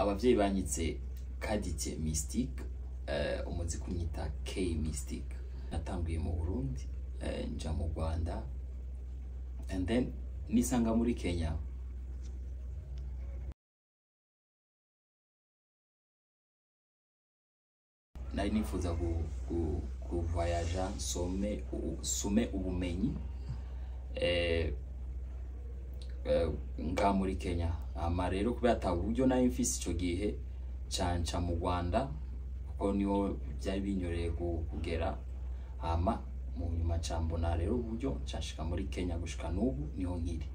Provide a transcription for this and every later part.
Abavyeyi banyitse Kaditie Mystique, umuziki unyita K Mystic. Natanguye mu Burundi, nja mu Rwanda, and then nisanga muri Kenya. Nari nifuza kuvoyaja nsome ubumenyi nga muri Kenya. Ama rero kubera ata buryo nari mfise ico gihe, canca mu Rwanda kuko niho byari binyoreye kugera. Hama mu nyuma ca mbona rero uburyo nshashika muri Kenya, gushika n'ubu niho nkiri.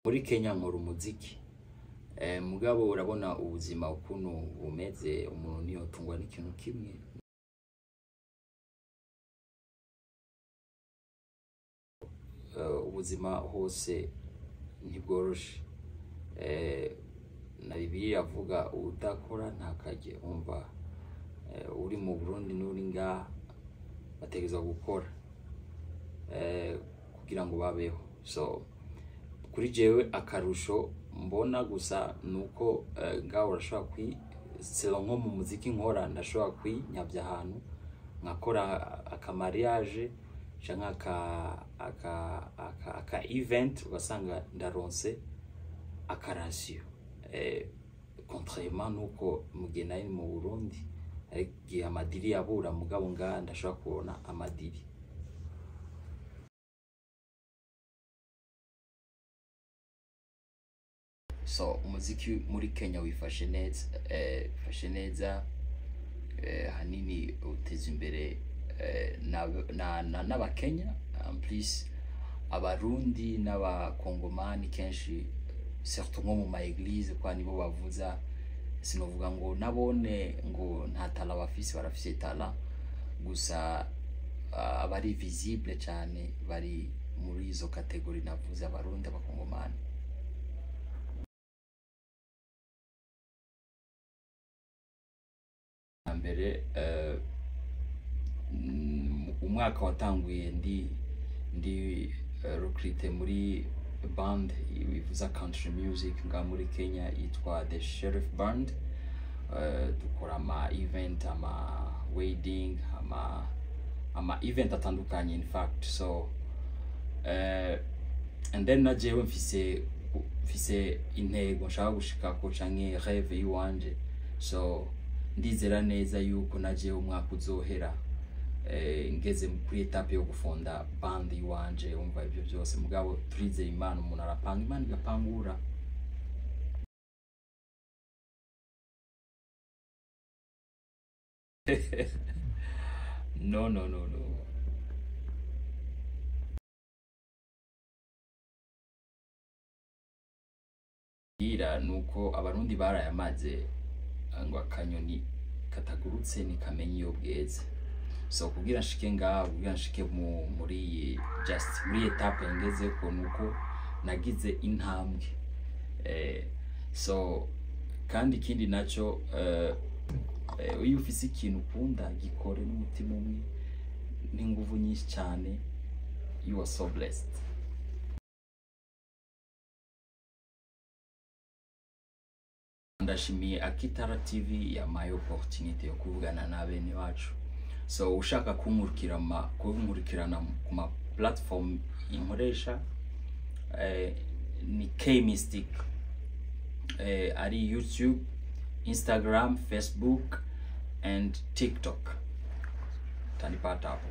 Muri Kenya nkora umuziki, mugabo urabona ubuzima ukuntu bumeze, umuntu ntiyotungwa n'ikintu kimwe. Ubuzima hose ntibworoshe. Na Bibiliya iravuga udakora ntakarye. Umva, uri mu Burundi n'uri ngaha bategerezwa gukora kugira ngo babeho. So kuri jewe akarusho mbona gusa nuko ngaho urashobora selon nko mu muziki nkora, ndashobora kwinyavya ahantu nkakora aka mariage canke aka event, ugasanga ndaronse akarasiyo. Contrairement nuko mu gihe nari mu Burundi ariko igihe amadiri yabura, mugabo ngaha ndashobora kubona amadiri. So umuziki muri Kenya wifashe neza, wifashe neza, hanini uteza imbere n'Abakenya, en plus Abarundi n'Abakongomani kenshi, surtout nko mu ma église kwa nibo bavuza. Sinovuga ngo nabone ngo nta talent bafise, barafise talent, gusa abari visible cyane bari muri izo category navuze, Abarundi, Abakongomani. Mbere, umwaka watanguye ndi recruté muri band ivuza country music nga muri Kenya yitwa The Sheriff Band. Dukora ama event, ama wedding, ama event atandukanye in fact. So and then na jewe mfise intego nshaka gushikako canke rêve yiwanje. So ndizera neza yuko na jewe umwaka uzohera ngeze kuri étape yo gufonda band yiwanje. Umva, ibyo byose mugabo turizeye Imana, umuntu arapanga Imana igapangura. No, no, no, no. Ira nuko Abarundi barayamaze ngo akanyoni katagurutse ntikamenya iyo bweze. So kugira nshike ngaha, kugira nshike muri iyi, just muri étape ngezeko, nuko nagize intambwe. So kandi ikindi naco, iyo ufise ikintu ukunda, gikore n'umutima umwe n'inguvu nyinshi cyane, you are so blessed. Ndashimiye Akitara TV yampaye opportunity yo kuvugana na bene wacu. So ushaka kunkurikirana ku ma platform inkoresha, ni K Mystic, ari YouTube, Instagram, Facebook and TikTok, utanipata hapo.